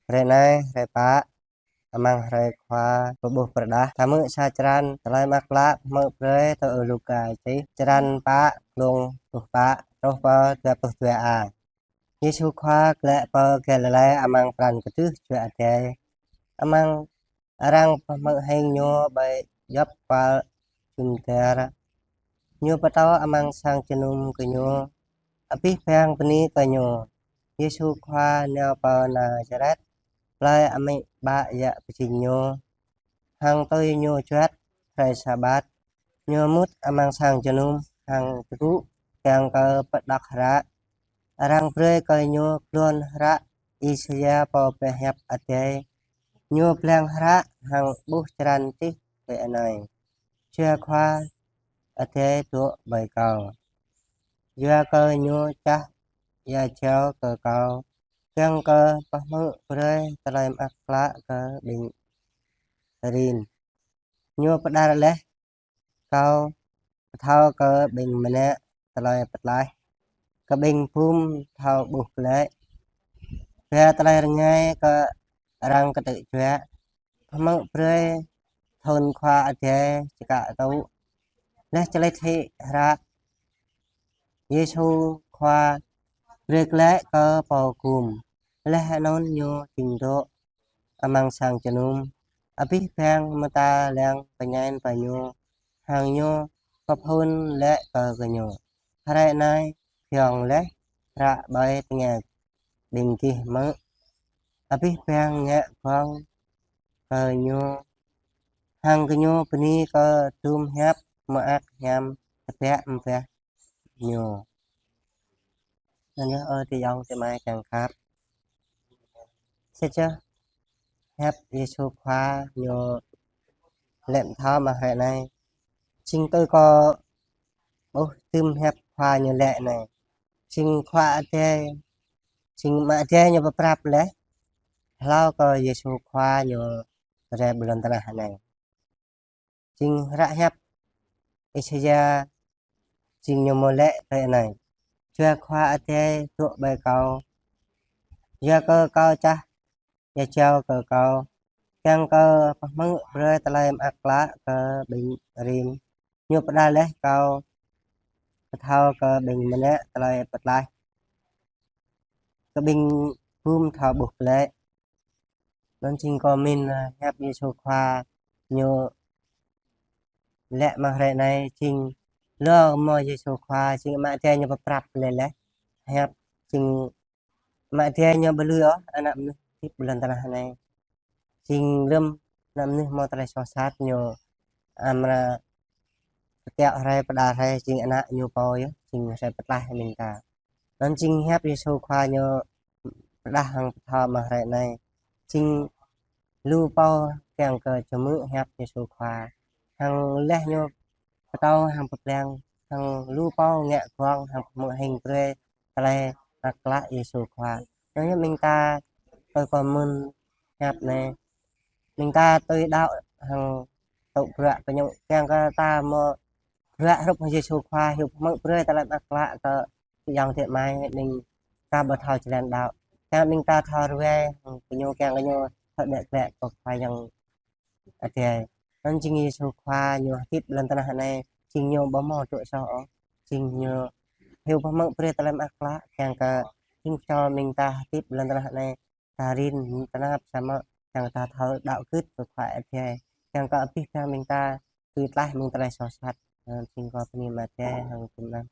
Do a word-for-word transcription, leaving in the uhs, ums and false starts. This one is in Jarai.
Hrơi anai, hrơi pă, amăng hrơi Khua pơƀuh pơrơđah. Ta hmư̆ sa črăn Tơlơi Mơak Klă pơhmư̆ brơi tui Ơi Luka čih. Črăn pă, glông pluh pă truh pơ dua pluh dua a. Yêsu Khua glaĭ pơ Galilê amăng pran kơdrưh Jua Adai. Amăng arăng pơhmư̆ hing Ñu ƀơi djŏp kual jum dar. Ñu pơtô amăng sang jơnum gơñu, abih bang bơni kơ Ñu. Yêsu Khua nao pơ Nazaret, plơi amĭ ƀă yă pơjing Ñu, hăng tui Ñu juăt hrơi Sabat. Ñu mŭt amăng sang jơnum hăng tơgŭ kiăng kơ pơđŏk hră. Arăng brơi kơ Ñu glông hră Isaia pô pơhiăp Adai. Ñu blang hră hăng ƀuh črăn čih tui anai: Jua Khua Adai dŏ ƀơi Kâo, yua kơ Ñu čah ia jâo kơ Kâo, kiăng kơ pơhmư̆ brơi Tơlơi Mơak Klă kơ ƀing rin. Ñu pơđar laih Kâo pơthâo kơ ƀing mơnă tơlơi pơtlaih, kơ ƀing bum thâo ƀuh glaĭ, ba tơlơi rơngai kơ arăng kơtư̆ juă, pơhmư̆ brơi thŭn Khua Adai čơkă tŭ. Laih čơlĭt hĭ hră, Yêsu Khua brơi glaĭ kơ pô gum. Laih anŭn Ñu jing dŏ amăng sang jơnum. Abih bang mơta lăng pơñen pơ Ñu, hăng Ñu pơphŭn laĭ kơ gơñu: Hrơi anai hiong laih hră ƀơi tơngia ƀing gih hmư̆. Abih bang ngă gơ̆ng kơ Ñu, hăng gơñu bơni kơ dŭm hiăp mơak hiam tơbiă mơbah Ñu. Anŭn yơh, ơ adơi ayŏng adơi amai kiăng khăp. Sĭt yơh, hiăp Yêsu Khua Ñu laĭ pơthâo amăng hrơi anai, jing tui kâo ƀuh dŭm hiăp Khua Ñu laĭ anai. Jing Khua Adai, jing Ama Adai Ñu pơprăp laih hlâo kơ Yêsu Khua Ñu rai ƀơi lŏn tơnah anai. Jing hră hiăp Isaia, jing ñu mơ̆ laĭ tui anai: Jua Khua Adai dŏ ƀơi Kâo, yua kơ Kâo čah ia jâo kơ Kâo, kiăng kơ pơhmư̆ brơi Tơlơi Mơak Klă kơ ƀing rin. Ñu pơđar laih Kâo pơthâo kơ ƀing mơnă tơlơi pơtlaih, kơ ƀing bum thâo ƀuh glaĭ. Anŭn jing kâo mĭn, ơ, hiăp Yêsu Khua Ñu laĭ amăng hrơi anai, jing lu mơ̆ Yêsu Khua, jing Ama Adai Ñu pơprăp laih laih. Hiăp jing Ama Adai Ñu ƀu lui ôh ană mơnuih hơdip ƀơi lŏn tơnah anai. Jing lơ̆m ană mơnuih hmâo tơlơi soh sat, Ñu amra pơkiaŏ hrơi pơđar hrơi jing ană Ñu pô yơh, jing hrơi pơtlaih ƀing ta. Anŭn jing hiăp Yêsu Khua Ñu pơrơđah hăng pơthâo amăng hrơi anai. Jing lu pô kiăng kơ čơhmư̆ hiăp Yêsu Khua, hăng laih ñu pơtô hăng pơblang, hăng lu pô ngă gơ̆ng hăng pơhmư̆ hing brơi Tơlơi Mơak Klă Yêsu Khua. Anŭn yơh ƀing ta, tui kâo mĭn hiăp anai, ƀing ta tui đaŏ hăng tŭ bruă kơ ñu, kiăng kơ ta mơ̆ bruă hrup hăng Yêsu Khua, hyu pơhmư̆ brơi Tơlơi Mơak Klă kơ adơi ayŏng adơi amai ƀing ta ƀu thâo jơlan đaŏ. Kiăng ƀing ta thâo ruai hăng kơ ñu, kiăng kơ ñu thâo đĕ klĕ kơ Khua Yang Adai. Anŭn jing Yêsu Khua Ñu hơdip lŏn tơnah anai, jing Ñu ƀu hmâo tŭ soh ôh, jing Ñu hyu pơhmư̆ brơi Tơlơi Mơak Klă, kiăng kơ jing čô ƀing ta hơdip lŏn tơnah anai, ta rin tơnap samơ̆ kiăng ta thâo đaŏ gưt kơ Khua Adai, kiăng kơ abih bang ƀing ta tui tlaih mơ̆ng tơlơi soh sat. Anŭn jing kâo bơni Ama Adai hăng tơnap.